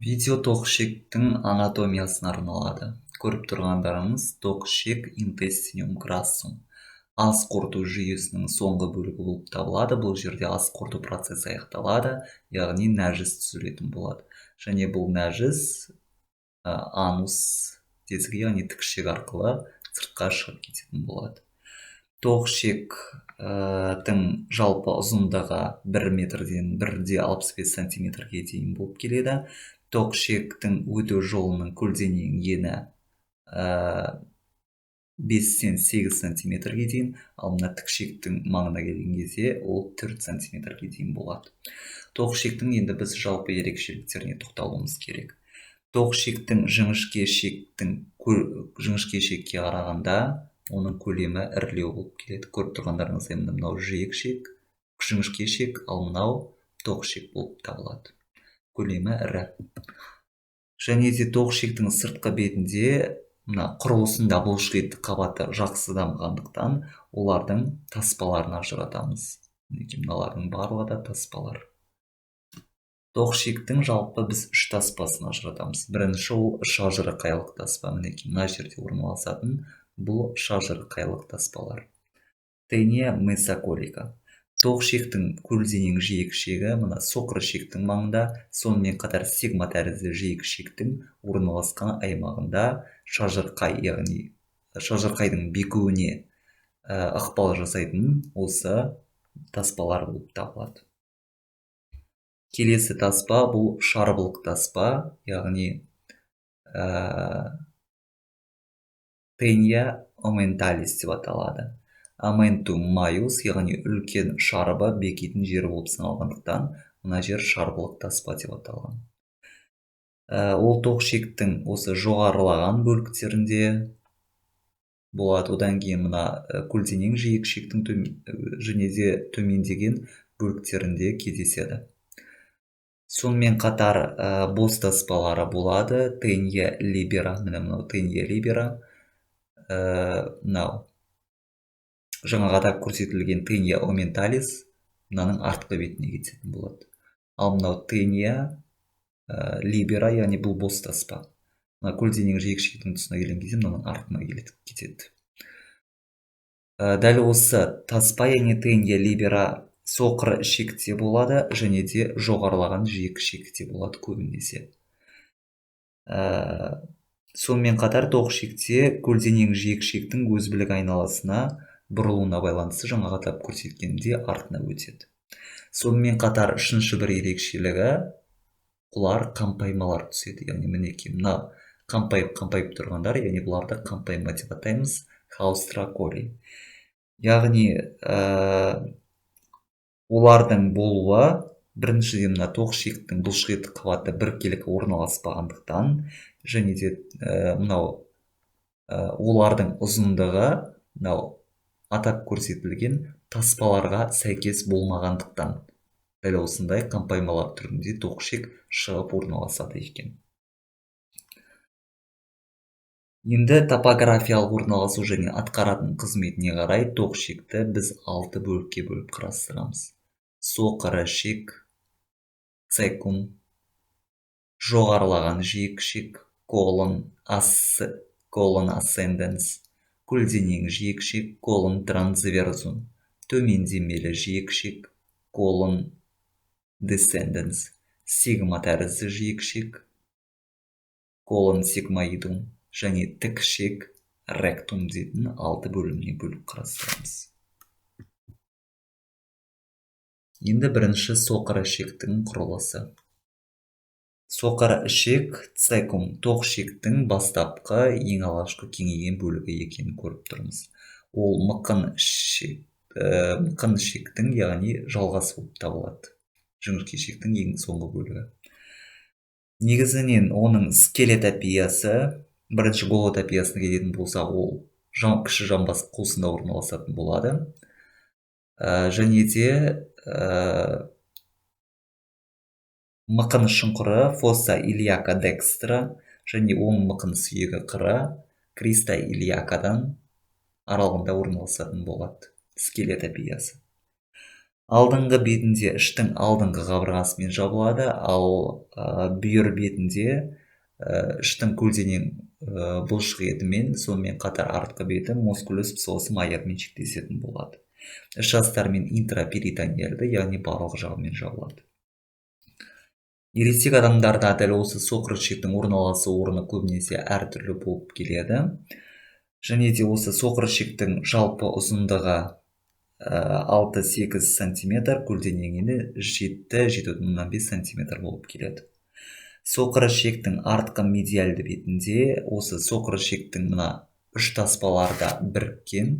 Видео тоқ ішектің анатомиясына арналады. Көріп тұрғандарыңыз, тоқ ішек, intestinum crassum, ас қорыту жүйесінің соңғы бөлігі болып табылады. Бұл жерде ас қорыту процесі аяқталады, яғни нәжіс түзілетін болады. Және бұл нәжіс анус тесігі, яғни тік ішек арқылы сыртқа шығып кететін болады. Тоқ ішектің жалпы ұзындығы 1 метрден 1,65 сантиметрге дейін болып келеді. Тоқ ішектің өту жолының көлденең ені 5-тен 8 сантиметрге дейін, ал мына тік ішектің маңына келген кезде ол 4 сантиметрге дейін болады. Тоқ ішектің енді біз жалпы ерекшеліктеріне тоқталуымыз керек. Тоқ ішектің жіңішке ішекке қарағанда оның көлемі ірілеу болып келеді. Көріп тұрғандарыңыздай, міне, мынау жиек ішек, жіңішке ішек, ал мынау тоқ ішек болып табылады. Көлемі ірі. Және де тоқ ішектің сыртқы бетінде мына құрылысында бұлшық қабаты жақсы дамығандықтан, олардың таспаларын ажыратамыз. Мінекей, мыналардың барлығы да таспалар. Тоқ ішектің жалпы біз үш таспасын ажыратамыз. Бірінші ол шажырқайлық таспа. Мінекей, мына жерде орналасатын бұл шажырқайлық таспалар, tenia mesocolica. Тоқ ішектің көлденең жиек ішегі мына соқыр ішектің маңында, сонымен қатар сигма тәрізді жиек ішектің орналасқан аймағында шажырқай, яғни шажырқайдың бекуіне ықпал жасайтын осы таспалар болып табылады. Келесі таспа бұл шарбылық таспа, яғни tenia omentalis деп аталады. Omentum maius, яғни үлкен шарбы бекитін жері болып саналғандықтан, мына жер шарбылық таспа деп аталған. Ол тоқ ішектің осы жоғарылаған бөліктерінде болады. Одан кейін мына көлденең жиек ішектің және де төмендеген бөліктерінде кездеседі. Сонымен қатар бос таспалары болады, tenia libera. Міне, мынау tenia libera, мынау жаңағы атап көрсетілген tenia omentalis мынаның артқы бетіне кететін болады. Ал мынау tenia libera, яғни бұл бос таспа, мына көлденең жиек ішектің тұсына келген кезде мынаның артына кетеді. Дәл осы таспа, яғни tenia libera, соқыр ішекте болады және де жоғарылаған жиек ішекте болады көбінесе. Сонымен қатар тоқ ішекте көлденең жиек ішектің өзбілік айналасына бұрылуына байланысты жаңағы атап көрсеткенімдей артына өтеді. Сонымен қатар үшінші бір ерекшелігі, бұлар қампаймалар түседі, яғни мінекей, мына қампайып қампайып тұрғандар, яғни бұларды қампайма деп атаймыз, haustra coli. Яғни олардың болуы біріншіден мына тоқ ішектің бұлшық ет қабаты біркелкі орналаспағандықтан және де мынау олардың ұзындығы мынау атап көрсетілген таспаларға сәйкес болмағандықтан, дәл осындай қампаймалар түрінде тоқ ішек шығып орналасады екен. Енді топографиялық орналасу және атқаратын қызметіне қарай тоқ ішекті біз алты бөлікке бөліп қарастырамыз: соқыр ішек, цекум, жоғарылаған жиек ішек, colon ascendens, көлденең жиек ішек, colon transversum, төмендемелі жиек ішек, colon descendens, сигма тәрізді жиек ішек, colon sigmoideum және тік ішек, ректум дейтін алты бөліміне бөліп қарастырамыз. Енді бірінші соқыр ішектің құрылысы. Соқыр ішек, цекум, тоқ ішектің бастапқы, ең алғашқы кеңейген бөлігі екенін көріп тұрмыз. Ол мықын ішектің, яғни жалғасы болып табылады. Жіңішке ішектің ең соңғы бөлігі. Негізінен оның скелетопиясы, бірінші голотопиясына келетін болсақ, ол кіші жамбас қуысында орналасатын болады. Және де мықын шұңқыры, fossa iliaca dextra, және оң мықын сүйегі қыры, crista iliacaдан аралығында орналасатын болады скелетопиясы. Алдыңғы бетінде іштің алдыңғы қабырғасымен жабылады, ал бүйір бетінде іштің көлденең бұлшық етімен, сонымен қатар артқы беті мускулус псоас майормен шектесетін болады. Іш астарымен интраперитонеалды, яғни барлық жағымен жабылады. Ересек адамдарда дәл осы соқыр ішектің орналасу орны көбінесе әртүрлі болып келеді. Және де осы соқыр ішектің жалпы ұзындығы 6-8 сантиметр, көлденеңі 7-7,5 сантиметр болып келеді. Соқыр ішектің артқы медиальды бетінде осы соқыр ішектің мына үш таспаларда біріккен,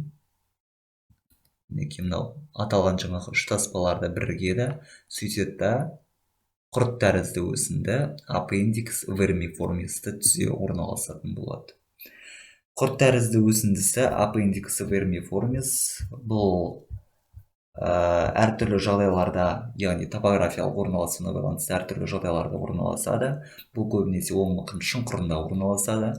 мінекей мынау аталған жаңағы үш таспаларда бірігеді, сөйтеді да құрт тәрізді өсінді аппендикс вермиформисті түзе орналасатын болады. Құрт тәрізді өсіндісі аппендикс вермиформис бұл әртүрлі жағдайларда, яғни топографиялық орналасуына байланысты әртүрлі жағдайларда орналасады. Бұл көбінесе оң мықын шұңқырында орналасады.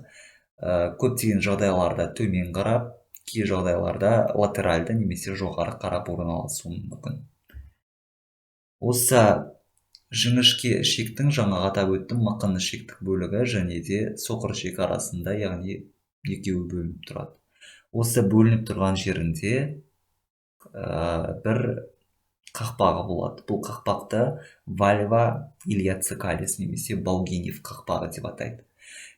Көптеген жағдайларда төмен қарап, кей жағдайларда латеральды немесе жоғары қарап орналасуы мүмкін. Осы жіңішке ішектің жаңағы атап өттім мықын ішектік бөлігі және де соқыр ішек арасында, яғни екеуі бөлініп тұрады. Осы бөлініп тұрған жерінде бір қақпағы болады. Бұл қақпақты вальва илиоцекалис немесе Баугинев қақпағы деп атайды.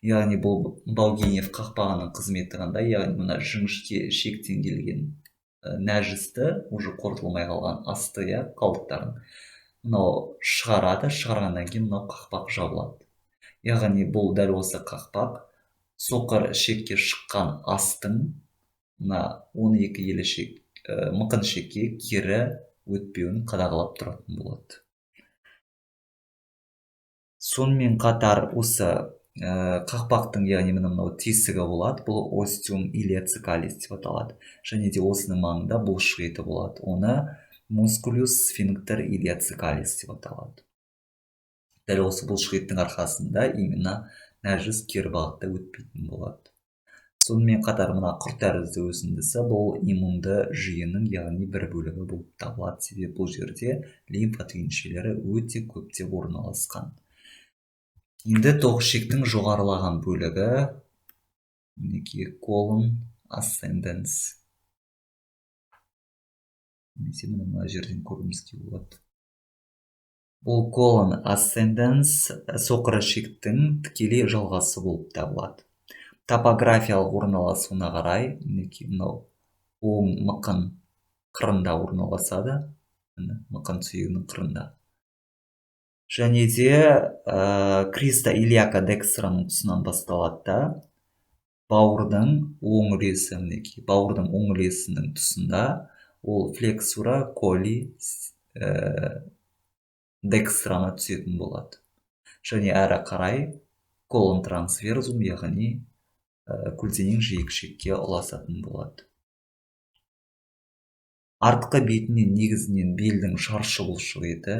Яғни бұл Баугинев қақпағының қызметі қандай? Яғни мына жіңішке ішектен келген нәжісті, уже қорытылмай қалған асты, қалдықтарын мынау шығарады, шығарғаннан кейін мынау қақпақ жабылады. Яғни бұл дәл осы қақпақ соқыр ішекке шыққан астың мына 12 елі ішек, мықын ішекке кері өтпеуін қадағалап тұратын болады. Сонымен қатар осы қақпақтың, яғни мынау тесігі болады, бұл остеум илиоцекалис деп аталады. Және де осының маңында бұлшық еті болады, оны мускулюс сфинктер илиоцекалис деп аталады. Дәл осы бұлшық еттің арқасында именно нәжіс кері бағытта өтпейтін болады. Сонымен қатар мына құрт тәрізді өсіндісі бұл иммунды жүйенің, яғни бір бөлігі болып табылады. Себебі бұл жерде лимфа түйіншелері өте көптеп орналасқан. Енді тоқ ішектің жоғарылаған бөлігі, мінекей колон асценденс. Немесе міне мына жерден көруімізге болады. Бұл колон асценденс соқыр ішектің тікелей жалғасы болып табылады. Топографиялық орналасуына қарай, мінекей мынау оң мықын қырында орналасады, міне мықын сүйегінің қырында. Және де криста илиака декстраның тұсынан басталады да, бауырдың оң үлесі, мінекей бауырдың оң үлесінің тұсында ол флексура коли декстрана түсетін болады. Және әрі қарай колон трансверзум, яғни көлденең жиек ішекке ұласатын болады. Артқы бетінен негізінен белдің шаршы бұлшық еті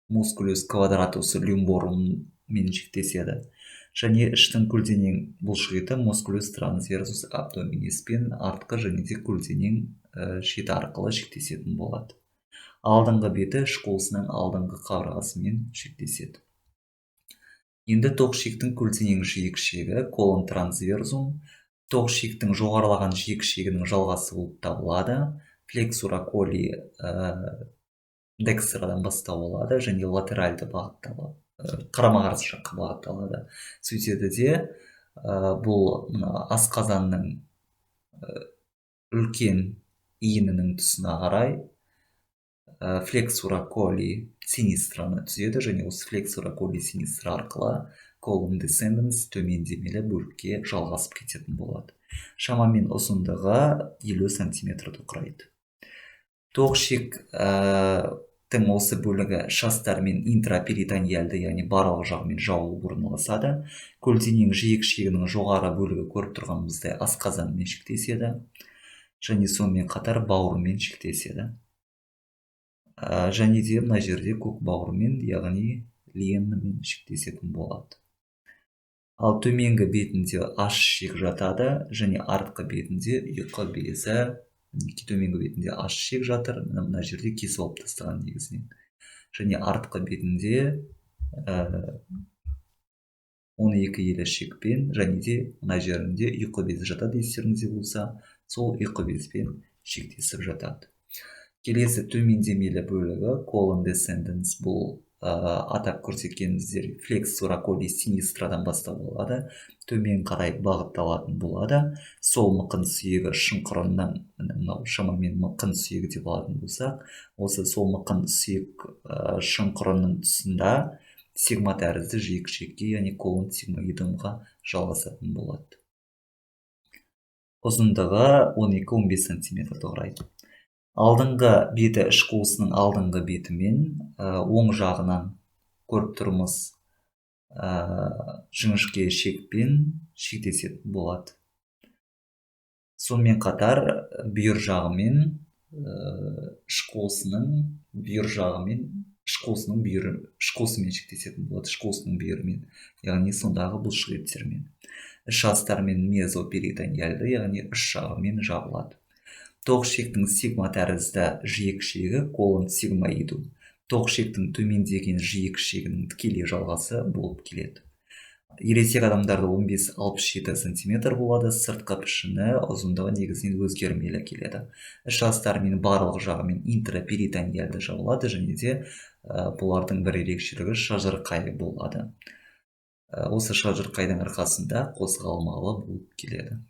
мускулюс квадратус люмборуммен шектеседі. Және іштің көлденең бұлшық еті мускулюс трансверсус абдоминиспен артқы және де көлденең шеті арқылы шектесетін болады. Алдыңғы беті іш қуысының алдыңғы қабырғасымен шектеседі. Енді тоқ ішектің көлденең жиек ішегі колон трансверзум тоқ ішектің жоғарылаған жиек ішегінің жалғасы болып табылады. Флексура коли декстрадан бастау алады және латеральды бағытталады, қарама-қарсы жаққа бағытталады. Сөйтеді де бұл мына асқазанның үлкен иінінің тұсына қарай флексура коли синистраны түзеді және осы флексура коли синистра арқылы колон десценденс төмендемелі бөлікке жалғасып кететін болады. Шамамен ұзындығы 50 сантиметрді құрайды. Тоқ ішектің осы бөлігі шастармен интраперитониальды, яғни барлық жағымен жауылып орналасады. Көлденең жиек ішегінің жоғары бөлігі көріп тұрғанымыздай асқазанмен шектеседі және сонымен қатар бауырмен шектеседі. Және де мына жерде көк бауырмен, яғни ленмен шектесетін болады. Ал төменгі бетінде аш ішек жатады және артқы бетінде ұйқы безі Мінекей, төменгі бетінде аш ішек жатыр, мына жерде кесіп алып тастаған негізінен. Және артқы бетінде 12 елі ішекпен, және де мына жерінде ұйқы безі жатады, естеріңізде болса, сол ұйқы безбен шектесіп жатады. Келесі төмендемелі бөлігі colon descendens, бұл атап көрсеткеніміздей flexura coli sinistraдан бастау алады, төмен қарай бағытталатын болады. Сол мықын сүйегі шұңқырының, мынау шамамен мықын сүйегі деп алатын болсақ, осы сол мықын сүйек шұңқырының тұсында сигма тәрізді жиек ішекке, яғни colon sigmoidumға жалғасатын болады. Ұзындығы 12-15 сантиметрді құрайды. Алдыңғы беті іш қуысының алдыңғы бетімен, оң жағынан көріп тұрмыз, жіңішке ішекпен шектесетін болады. Сонымен қатар бүйір жағымен, іш қуысының бүйір жағымен, іш қуысының бүйірі, іш қуысымен шектесетін болады, іш қуысының бүйірімен, яғни сондағы бұлшық еттермен. Іш астарымен мезоперитониальды, яғни іш жағымен жабылады. Тоқ ішектің сигма тәрізді жиек ішегі colon sigmoidum тоқ ішектің төмендеген жиек ішегінің тікелей жалғасы болып келеді. Ересек адамдарда 15-67 сантиметр болады. Сыртқы пішіні, ұзындығы негізінен өзгермелі келеді. Іш астарымен барлық жағымен интраперитониальды жабылады, және де бұлардың бір ерекшелігі шажырқай болады. Осы шажырқайдың арқасында қозғалмалы болып келеді.